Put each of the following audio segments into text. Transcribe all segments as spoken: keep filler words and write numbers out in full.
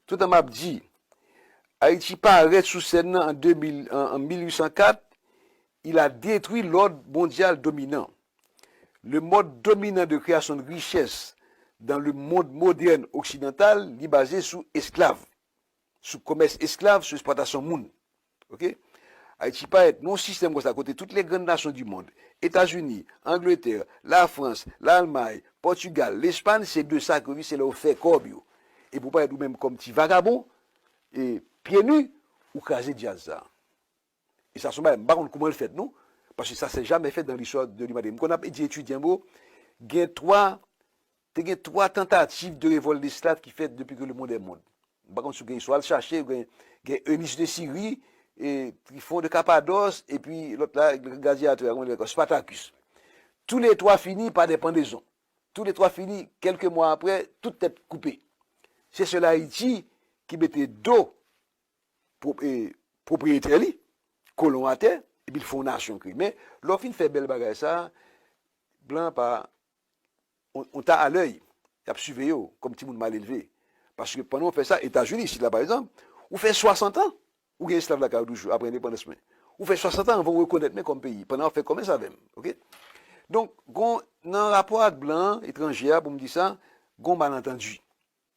Toutan m ap di, Ayiti parèt sou sèn nan an de mil, an, an mil uit san kat, il a détruit l'ordre mondial dominant. Le mode dominant de création de richesse dans le monde moderne occidental, li baze sou esklav, sou kòmès esklav, sou eksplwatasyon moun. Ok? Ayiti parèt nan yon sistèm konsa kote tout les grandes nations du monde, Etazini, Angletè, Lafrans, Lalmay, Pòtigal, Lespann, se de sa ke yo viv, se la yo fè kòb yo. E pou parèt ou menm kòm ti vagabon, e pye ni, ou kraze djaz sa. E sa se yon bagay, m pa konn kouman l fèt non, paske sa se jamè fèt dan listwa de limanite. M konn ap di etidyan m yo, gen twa, te gen twa tantativ de revòlt lesklav ki fèt depi ke le monde est monde. M pa konn si w gen istwa, al chache, gen, gen Eunice de Syrie, e Tryphon de Cappadoce, epi lòt la, gladyatè, kòman li rele ankò, Spartacus. Tou le twa fini pa de pandezon. Tou le twa fini, kèlke mwa apre, tout tèt koupe. Se sèl Ayiti ki mete do pwo-, e, pwopriyetè li, kolon atè, epi l fè yon nasyon kreye. Men, lè w fin fè bèl bagay sa, blan pa, on, on ta a lèy, y ap siveye w kòm timoun mal elve. Paske pandan w fè sa, Etazini, isit la, pa egzanp, ou fè swasant an, ou gen esklav lakay ou toujou, apre endepandans mwen. Ou fè swasant an anvan w rekonèt mwen kòm peyi, pandan w ap fè kòmès avè m, ok? Donk, gon, nan rapò ak blan an, etranje a, pou m di sa, gon malantandi.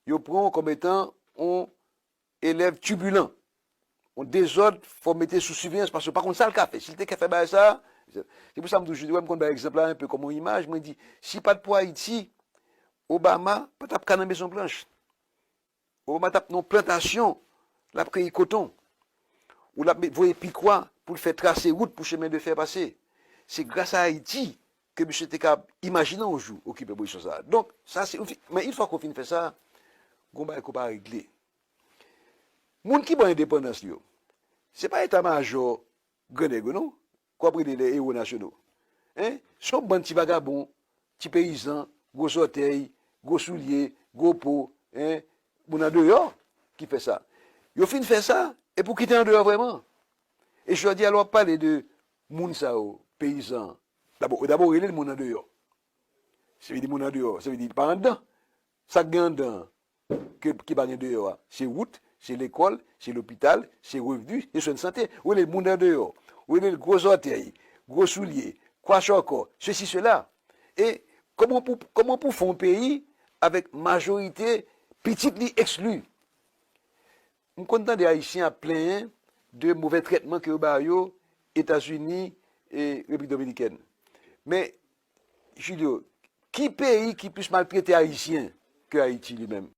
Yo pran w kòm etan on elèv tibilan. On dezòd, fò w mete sou siveyans, paske w pa konn sa l ka fè. Si l te ka fè bagay sa, se pou sa m toujou di, wè, m konn bay egzanp la enpe kòm on imaj, mwen di, si pa t pou Ayiti, Obama pa t ap ka nan Mezon Blanch. Obama t ap nan yon plantasyon, l ap keyi koton. Ou l ap met, voye pikwa pou l fè trase wout pou chemen de fè pase. Se gras a Ayiti ke misye te ka imajine yon jou okipe pozisyon sa a. Donk, sa se, men yon fwa ke w fin fè sa, gon bagay ke w pa regle. Moun ki pran endepandans li yo, se pa eta majò grannèg yo non, ke w ap rele les héros nationaux. Hein? Se yon bann ti vagabon, ti peyizan, gwo zòtèy, gwo soulye, gwo po, hein? Moun andeyò ki fè sa. Yo fin fè sa, epi w kite andeyò vrèman. E jodi a, lè w ap pale de moun sa yo, peyizan, dabò, dabò w rele l moun andeyò. Se vle di moun andeyò, se vle di li pa anndan. Sa k gen anndan an, ke, ki pa gen deyò a, se wout, se lekòl, se lopital, se revni, se swen sante. Ou rele l moun andeyò, ou rele l gwo zòtèy, gwo soulye, kwachòkò, sesi, sela. E kòman pou, kòman pou fè yon peyi avèk majorite pitit li ekskli? M konn tande Ayisyen ap plenyen de movè trètman ke yo ba yo Etazini e Repiblik Dominikèn. Men, Julio, ki peyi ki plis maltrete Ayisyen ke Ayiti li menm?